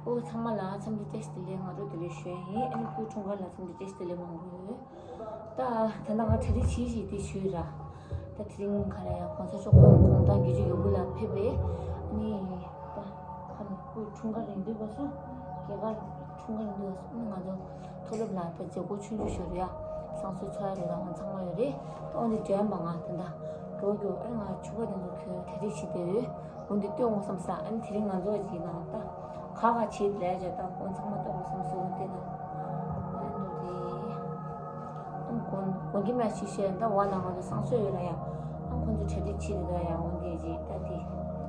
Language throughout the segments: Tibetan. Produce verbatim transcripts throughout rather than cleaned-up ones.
ཨོ་ཚང་མ་ལ་འཚམས་འདྲི་བཀྲ་ཤིས་བདེ་ལེགས། སྔ་དྲོ་བདེ་ལེགས་ཞུ་ཡ་ཡིན། ཨ་ནི་སྐུའི་འཁྲུངས་སྐར་ལ་འཚམས་འདྲི་བཀྲ་ཤིས་བདེ་ལེགས་གནང་དགོས་ཡོད། ད་ད་ལྟ་ང་གྲ་སྒྲིག་བྱེད་བཞིན་དེ་ཞུས་ར། ད་དེ་རིང་ག་རེ་ཡ་གོང་ས་མཆོག་དགོངས་དགོངས་དག་བརྒྱད་ཅུ་ཡོད་དགུ་ལ་ཕེབས་པས། ཨ་ནི་ད་ཁ་ནས་སྐུའི་འཁྲུངས་སྐར་ཡིན་དུས་བ་སོ། རྒྱ་གར་འཁྲུངས་སྐར་ཡིན་དུས་བ་སོ། ཨ་ནི་ང་ཚོ་མཐོ་སློབ་ལ་ད་མཛད་སྒོ་ཆུང་ཆུང་ཞིག་རེད་ཡ། བསང་གསོལ་ཚོགས་ཡ་རེད་ལ་ང་ཚང་མ་ཡོད་རེད། ད་འོན་ཏེ་དྲན་པ་ང་ད་ལྟ་འགྲོ་རྒྱུ། ཨ་ནི་ང་ཕྱུ་པ་དེ་ཚོ་ཁྱོད་གྲ་སྒྲིག་བྱེད་བསྡད་ཡོད། འོན་ཏེ་སྟོན་དགོས་བསམ་ས། ཨ་ནི་དེ་རིང་ང་ཚོ་གཅིག་ནང་ད་ག་ག་བྱེད་ལས་བྱ་ད་ཁོང་ཚང་མ་ལྟོགས་དགོས་བསམ་སོང་། འོན་ཏེ་ན་ཨ་འདུག་རེད། ཨ་ནི་དགོན་དགོན་གྱི་མ་ཤི་ཤེས་ད་བ་ལ་ང་ཚོ་བསང་གསོལ་ཡོད་ལ་ཡ། ཨ་ཁོང་ཚོ་གྲ་སྒྲིག་བྱེད་རེད་ད་ཡ། འོན་ཏེ་རྗེས་ད་དེ་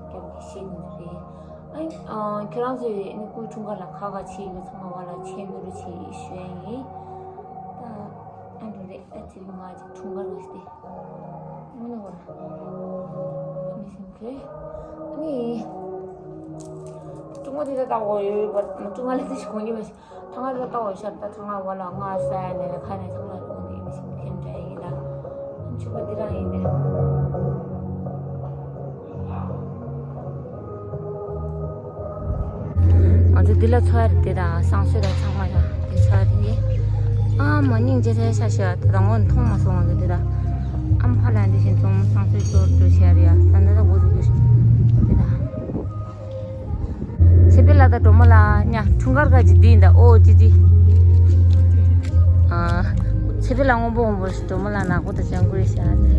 རྒྱབ་ཀྱི་ཤེས་ནི་རེད། ཨ་ནི་ཨ་ཁྱེད་རང་ཚོས་ཨ་ནི་སྐུའི་འཁྲུངས་སྐར་ལ་ག་ག་བྱེད་ཡོད་ཚང་མ་བ་ལ་མཆན་བསྡུ་རུ་བྱེད་ཞུ་ཡ་ཡིན། ད་ཨ་འདུག་རེད། ད་དེ་རིང་ང་གི་འཁྲུངས་སྐར་རེད་དེ། ཨ་ནི་ཧོ་ར། ཨ་ནི་སེམས་ཁྲལ། ཨ་ནི། ཀྲུང་གོ་དེ་ལ་ལྟ་བ་ཡོད་པ། ཀྲུང་གོ་ལ་ལྟ་ཞིག་གོ་ཉི་མ་ཞིག་ཐང་ལ་ལྟ་བ་ཤར་ད་ཐང་ལ་བ་ལ་ང་ས་ཡ་ནས་ལ་ཁ་ནས་ཐང་ལ་ལོག་འདི་ཨ་ནི་སེམས་ཁྲལ་འདྲ་ཡིན་ལ། ཨ་ནི་ཆུ་བ་འདི་རང་ཡིན་ཏེ། ང་ཚོ་འདི་ལ་ཚོ་ཡ་རེད་དེ་དང་བསང་གསོལ་དང་ཚང་མ་ཡ་འདི་ཚོ་ཡ་རེད། ཨ་མ་སྙིང་རྗེ་ཆེ་ཤ་ཤ། ད་དང་པོ་མཐོང་མ་སོང་། ང་ཚོ་འདི་ལ་ཨམ་ཕ་ལ་འདི་བཞིན་ཚོང་བསང་གསོལ་ཅོར་ཅོར་བྱས་རེད་ཡ། ད་ད་ད་འགོ་ཚུགས་འདི་འདི་ལ་ཚེ་འཕེལ་ལགས་དང་སྒྲོལ་མ་ལགས་ཉ་འཁྲུངས་སྐར་ཁ་ཅིག་འདི་ཡིན་ད། ཨོ་ཅི་ཅི། ཨ་ཚེ་འཕེལ་ལགས་སྔོན་པོ་སྔོན་པོ་རེད། སྒྲོལ་མ་ལགས་ནག་པོ་དང་ལྗང་གུ་རེད་ཤག་ང་ཡི་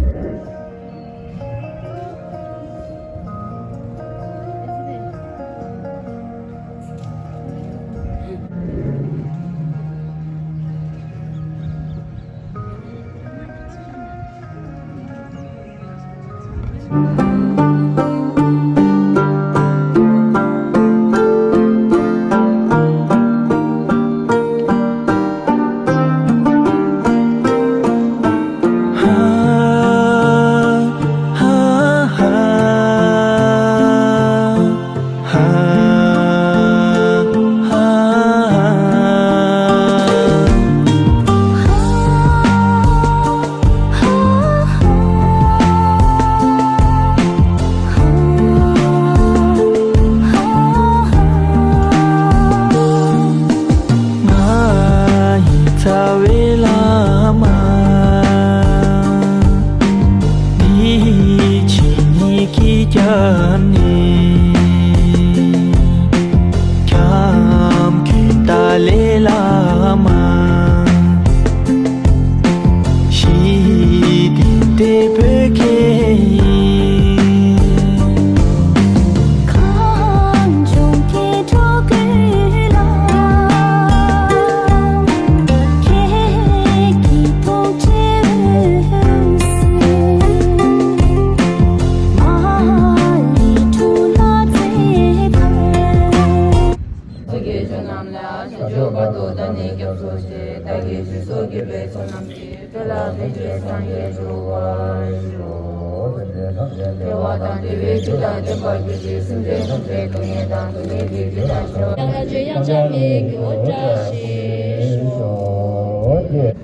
རྩ་བའི་བླ་མ། འདི་ཕྱི་གཉིས་ཀྱི་རྒྱབ་ནས། ཁྱམས་ཀྱི་ཏཱ་ལའི་བླ་མ། ཞི་བདེ་དེ་བོད་ཀྱི་ཡིན། གངས་ལྗོངས་ཀྱི་འགྲོ་ཀུན་ལ། ཁྱེད་ཀྱི་ཐུགས་རྗེའི་འོད་ཟེར། མ་ཎི་དྲུག་ལ་རྩེ་ཐལ། ཚོགས་ཀྱི་མཆོག་རྣམས་ལ། ཕྱག་མཆོག་དཀར་པོ་བདག་ནི་སྐྱབས་སུ་མཆི། བདག་གིས་སྦྱིན་སོགས་བགྱིས་པའི་ཚོགས་རྣམས་ཀྱིས། བོད་ལ་ཕན་ཕྱིར་སངས་རྒྱས་འགྲུབ་པར་ཤོག། བདེ་བ་དང་བདེ་བའི་རྒྱུ་དང་ལྡན་པར་གྱུར་ཅིག་སེམས་ཅན་ཐམས་ཅད་སྡུག་བསྔལ་དང་སྡུག་བསྔལ་གྱི་རྒྱུ་དང་བྱ་བ་ལ་ཆོས་ཡང་ཆ་མེད་ཀྱི་འོད་འདྲ་ཞིག་ཤོག།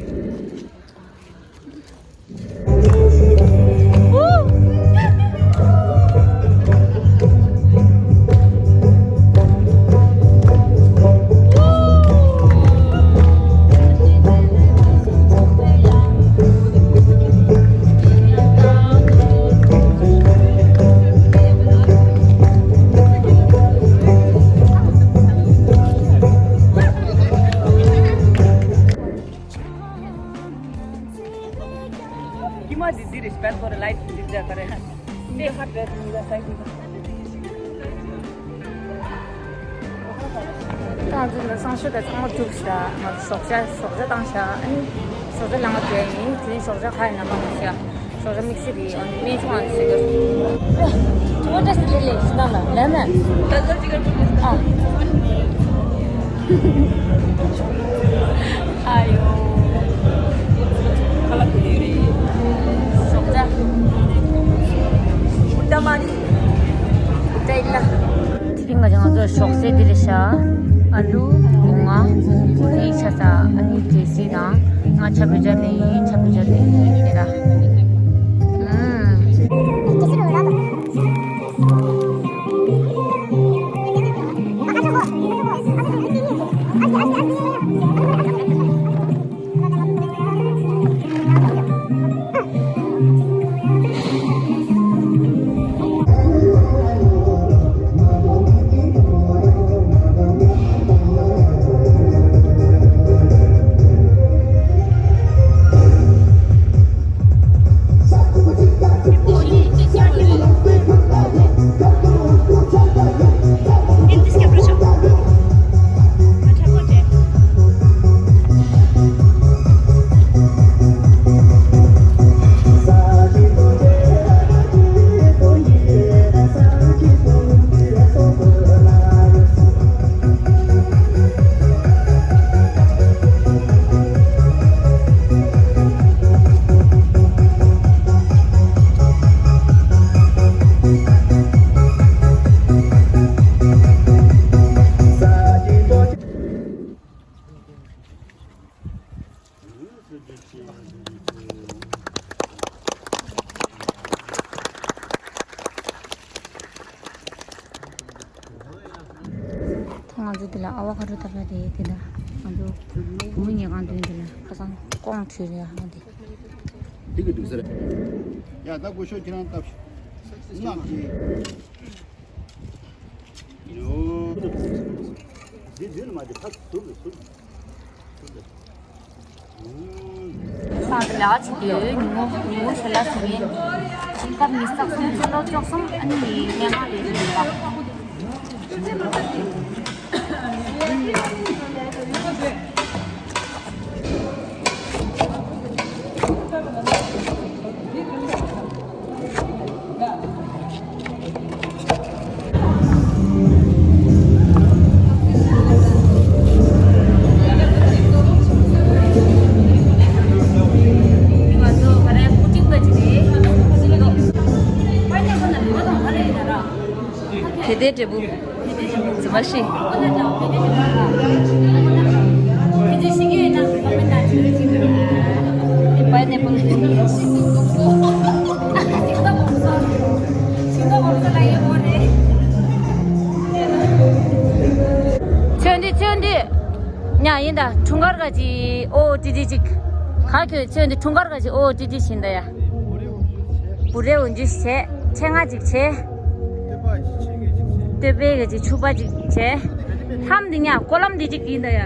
ཀི་མ་དི་དི་རེ་སྤེལ་ཀོ་རེ་ལའིཊ་དི་དི་ཀ་རེ། སེ་ཧ་པེ་ནི་ལ་སའི་དི། ད་ང་ཚོ་ནི་བསང་གསོལ་དང་ཚང་མ་གྲུབ་ཤག་ང་ཚོ་ཞོགས་ཇ་ཞོགས་ཇ་བཏང་ཤག་ཨ་ནི་ཞོགས་ཇ་ལ་ང་བསྡད་ཡིན། དེ་རིང་ཞོགས་ཇ་ག་ཡིན་ན་མ་ཤེས། ཞོགས་ཇ་དམིགས་བསལ་རེད། ཨ་ནི་སྨན་ཆུང་ཨ་ནི་ཟེར་གི། ཨོ། ཐུ་བ་ཏྲ་སི་ལེ་ལེ་ཤི་ན་ལ་ལེ་མེ། ཨ། ཨ་ཡོ། ཁ་ལག་ཁུ་ལི་རེད། ཞོགས་ཇ། ཨུ་ཏ་མ་རི། ཏྲེ་ལ། དེ་རིང་ང་ཚོ་ཞོགས་ཟས་འདི་རེད་ཤག་ཨ་ལུ། སྒོ་ང་། ཀུ་ནི་ཆ་ས། ཨ་ནི་འབྲས་སིལ་དང་། ང་ཆ་བོད་ཇ་ལེན་ཡིན། ཆ་བོད་ཇ་ལེན་ཡིན་དེ་ར། ཨུམ། འབྲས་སིལ་རོ་ལ་དང་། ཨ་ཁ་ཆོག་གོ། ད་ང་ཚོ་འདི་ལ་ཨ་བ་ཁ་རུ་བཏབ་ཡ་དེ་དེ་ལ་ང་ཚོ་བུ་མོ་ཉལ་ཁང་དོན་དེ་ལ་ཁ་སང་ཀོང་ཁྲུས་རེད་ཨ་དེ། འདི་གི་འདུག་ཟེར། ཡ་ད་སྒོ་ཤོག་ཁྱེད་རང་བཏབ་ཤོག་ངག་གི། ཡོ། འདི་འདི་ནི་མ་འདི་ཕ་ཟུར་ལ་ཟུར་ཟུར་ལ། སང་གི་ལ་ཆུ་དེ་ཉིན་མོ་ཉིན་མོ་ཞལ་ལག་ཟིན་ཡིན། སྐབས་ཉི་ཤུ་རྩ་གསུམ་ཚེས་ལོ་བཅུ་གསུམ་ཨ་ནི་སྙན་ངག་ལས་ཡིན་པ། གལ་ཏེ་འབྲས་བུ། འཛིན་མ་ཤེས། པའི་ནེ་པོ་ལེ། ཚོན་འདི་ཚོན་འདི། ཉ་ཡིན་ད་འཁྲུངས་སྐར་ག་ཅི་ཨོ་ཏི་ཏི་ཅིག་ག་ཁྱོད་ཚོན་འདི་འཁྲུངས་སྐར་ག་ཅི་ཨོ་ཏི་ཏི་ཤིན་ད་ཡ། བུ་རེ་འུ་འཇུ་བྱས། ཆེ་ང་ཅིག་བྱས། སྟོད་པའི་གི་ཅིག་ཕྱུ་པ་ཅིག་བྱས། ལྷམ་འདི་ཉག་ཀོ་ལམ་འདི་ཅིག་ཡིན་ད་ཡ།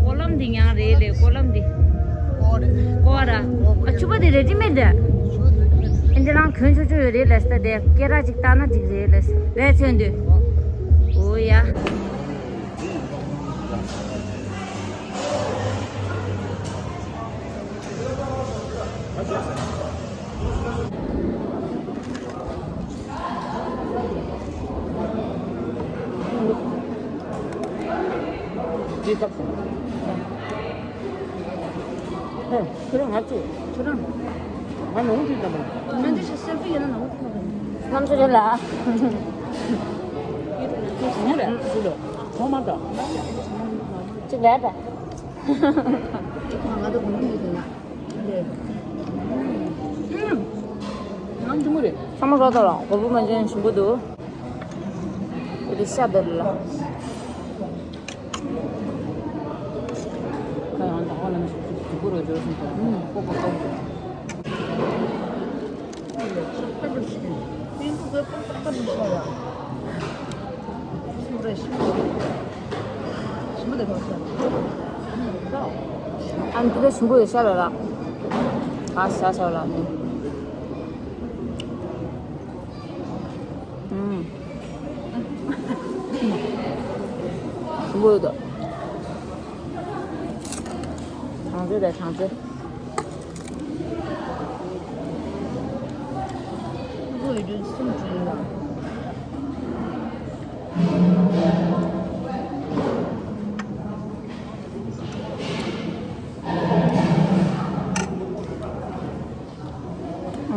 ཀོ་ལམ་འདི་ཉག་རེད་ལེ་ཀོ་ལམ་འདི། ཀོ་ར། ཨ་ཕྱུ་པ་འདི་རེ་ཌི་མེད་འདི། ཨེ་འདི་རང་གོན་ཆོག་ཆོག་ཡོད་རེད་ལ་སྟ་དེ་སྐེ་རགས་ཅིག་བཏགས་ན་འགྲིག་རེད་ལ་རས་ཚོན་འདི། འོ་ཡ། ཁྱེད་རང་ང་ཚོ་ཁྱེད་རང་ང་ནང་དུ་ཡིན་ན་མ། ང་འདི་ཞིག་སེལ་ཕི་ཡིན་ན་ནང་དུ་ཡིན་ན། གནམ་ས་རེད་ལ། ངས་ལ་ཚུར་ལ་ཐོག་མ་དང་། གཅིག་ལས་དང་། ང་ཚོ་གོང་མ་ཡིན་ན། ང་འདི་མོ་རེད། ཚང་མ་རོ་ད་ལ་གོ་བུ་མ་ཅན་ཞིམ་པོ་འདུག་དེ་ཤ་དེ་ལ། ཁ་ཡང་དག་པ་ལ་ནི་ཞིག་ཞིག་པོ་རོ་འབྱོར་སོང་ཙང་ཀོ་ཀོ་ཀོ། ཨ་འདི་ལ་ཞིམ་པོ་ཡོད་ཤ་ལ་ར། ཨ་ཤ་ཤ་ལ་ནི། ཨུམ། ཞིམ་པོ་ཡོད་དོ། གྲང་ཚོད་དང་གྲང་ཚོད།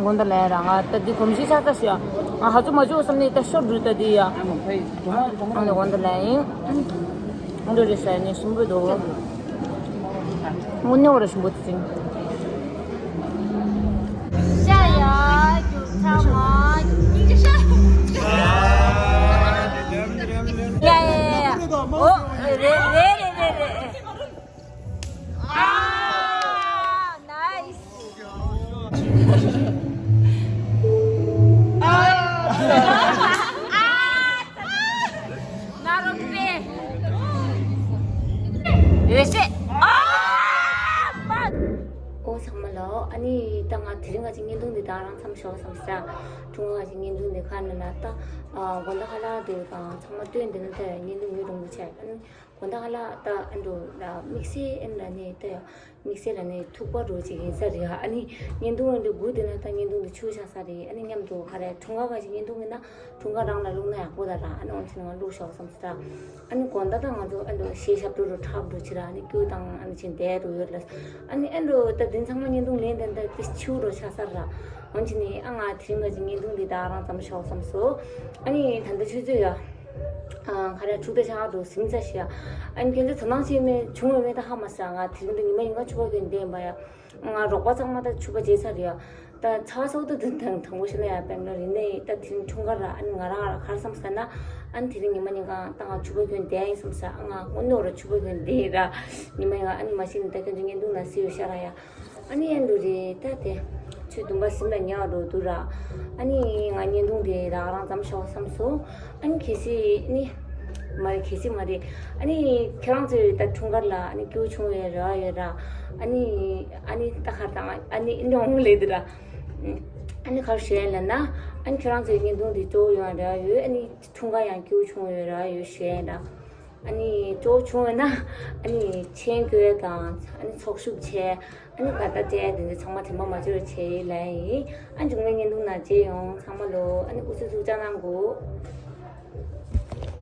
དགོན་བདག་ལགས་རང་ང་ད་འདི་གོམས་གཤིས་ཆགས་ས་ཞུ་ཡ། ང་ཧ་ཚོ་མ་བཅུག་བསམ་ནས་ད་ཤོར་འགྲོ་ད་འདི་ཡ། ཨ་ནི་དགོན་བདག་ལགས་ཡིན། ཨ་འདྲ་རེད་ཟེར་ནས་ཞིམ་པོ་འདུག་དངོས་གནས་བར་ཞིམ་པོ་དེ་ཅིང་། ཤ་ཡ་རྒྱུ་ཚ་མ་སྙིང་རྗེ་ཤ། ཡ་ཡ་ཡ་ཡ། ཨོ་རེད་རེད་རེད་རེད་རེད། ཨ་ནའིས། ཨ། ཨ། ན་རོ་པེ། ཡོད་སེ། ཨ། པ། ཨོ་ཚང་མ་ལོ། ཨ་ནི་ད་ང་དེ་རིང་ང་ཅིག་བརྙན་ཐུང་འདི་དང་རང་མཚམས་ཞོག་བསམ་ས། ཐུང་ང་ཅིག་བརྙན་ཐུང་འདི་ཁ་ན་ན་ད། ཨ་དགོན་བདག་ཁ་ལག་འདུག་དང་ཚང་མ་སྟོན་འདི་ན་ད་བརྙན་ཐུང་ཡོད་རུང་བུ་ཆེ། ཨ་ནི། དགོན་བདག་ལ་ད་ཨ་འགྲོ་ལ་དམིགས་བསལ་ཨེ་ལ་ནི་ད་དམིགས་བསལ་ལ་ནི་ཐུག་པ་རུ་ཅིག་ཡིན་ས་རེད། ཨ་ནི་བརྙན་ཐུང་ཨ་འགྲོ་དགུ་དེ་ན་ད་བརྙན་ཐུང་དེ་ཆུ་ཆགས་ས་རེད། ཨ་ནི་མཉམ་དུ་ཧ་རེ་འཁྲུངས་སྐར་ག་ཞིག་བརྙན་ཐུང་ཡིན་ན་འཁྲུངས་སྐར་རང་ལ་བླུགས་ན་ཡག་པོ་ད་ར། ཨ་ནི་འོན་ཆེན་ང་བླུགས་ཤོག་བསམ་སོང་ད། ཨ་ནི་དགོན་བདག་ད་ང་ཚོ་ཨ་འགྲོ་ཞེ་ཞབས་བྲོ་རུ་འཁྲབ་འགྲོ་ཕྱིར་ཨ་ནི་ཀྱུ་དང་ཨ་ནི་ཆེན་དེ་རུ་ཡོད་ལ། ཨ་ནི་ཨ་འགྲོ་ད་དེ་ཚང་མ་བརྙན་ཐུང་ལེན་དེ་ད་དེ་ཆུ་རུ་ཆགས་ས་ར། འོན་ཆེན་ནི་ཨ་ང་དེ་རིང་ག་ཅིག་བརྙན་ཐུང་འདི་ད་རང་ཙམ་ཤོག་བསམ་སོང་། ཨ་ནི་ད་ལྟ་ཆུ་ཚོད་ཡ། ཨ་ག་རེ་ཕྱུགས་དེ་ཆགས་འགྲོ་ཟིན་ཚ་ཤི་ཡ། ཨ་ནི་ཁྱོད་ཚོ་དོ་སྣང་བྱེད་མེད་བྱུང་བའི་མེད་ད་ཧ་མ་སི་ར། ང་དེ་རིང་འདི་ཉི་མ་ཉིན་གང་ཕྱུ་པ་གྱོན་བསྡད་ཡིན་པ་ཡ། ང་རོགས་པ་ཚང་མ་ད་ཕྱུ་པ་བརྗེས་ཚར་རེད་ཡ། ད་ཚ་བ་སོགས་ད་དུ་དང་དང་པོ་ཤི་ན་ཡ། སྦེང་ལོར་ཡིན་ནའི་ད་དེ་རིང་འཁྲུངས་སྐར་ར། ཨ་ནི་ང་རང་ར་ག་རེ་བསམ་ས་ན། ཨ་ནི་དེ་རིང་ཉི་མ་ཉིན་གང་ད་ང་ཕྱུ་པ་གྱོན་བསྡད་ཡིན་བསམ་ས། ཨ་ང་དངོས་གནས་ར་ཕྱུ་པ་གྱོན་བསྡད་ཡིན་ར། ཉི་མ་ཡིན་ཨ་ནི་མ་གཞི་ནས་ད་ཁྱོད་ཚོ་བརྙན་ཐུང་ནང་གཟིགས་ཡོད་ཤག་ར་ཡ། ཨ་ནི་ཡན་དུ་རེད་ད་དེ། ཆུ་དུམ་པ་ཟིན་ལ་ཉལ་བ་འགྲོ་འདུག་ར། ཨ་ནི་ང་བརྙན་ཐུང་དེ་རག་རང་མཚམས་ཞོག་བསམ་སོང་། ཨ་ནི་གལ་སྲིད་ནི། མ་རེད། གལ་སྲིད་མ་རེད། ཨ་ནི་ཁྱེད་རང་ཚོའི་ད་འཁྲུངས་སྐར་ལ་ཨ་ནི་སྐྱིད་པོ་བྱུང་བའི་རེ་བ་ཡོད་ར། ཨ་ནི་ཨ་ནི་ད་ག་རེ་དང་ཨ་ནི་ཨིན་ཡོང་ལེ་འདུག་ར། ཨ་ནི་ག་རེ་ཞུ་ཡིན་ལབ་ན། ཨ་ནི་ཁྱེད་རང་ཚོའི་བརྙན་ཐུང་དེ་སྤྲོ་བོ་ཡོང་བའི་རེ་བ་ཡོད། ཨ་ནི་འཁྲུངས་སྐར་ཡང་སྐྱིད་པོ་བྱུང་བའི་རེ་བ་ཡོད་ཞུ་ཡིན་ར། ཨ་ནི་སྤྲོ་བོ་བྱུང་བས་ན་ཨ་ནི་མཆན་བཀོད་དང་ཨ་ནི་ཚོགས་ཞུགས་བྱས། ཨ་ནི་ཁ་བརྡ་སྤྲད་དེ་འདྲ་ཚང་མ་དྲན་པ་མ་བརྗེད་པ་བྱས་ལབ་ཡིན། ཨ་ནི་འབྱུང་བའི་བརྙན་ཐུང་ནང་མཇལ་ཡོང་། ཚང་མ་ལོ་ཨ་ནི་ཨུ་ཚུགས་ཚུགས་ཅག་གནང་དགོས།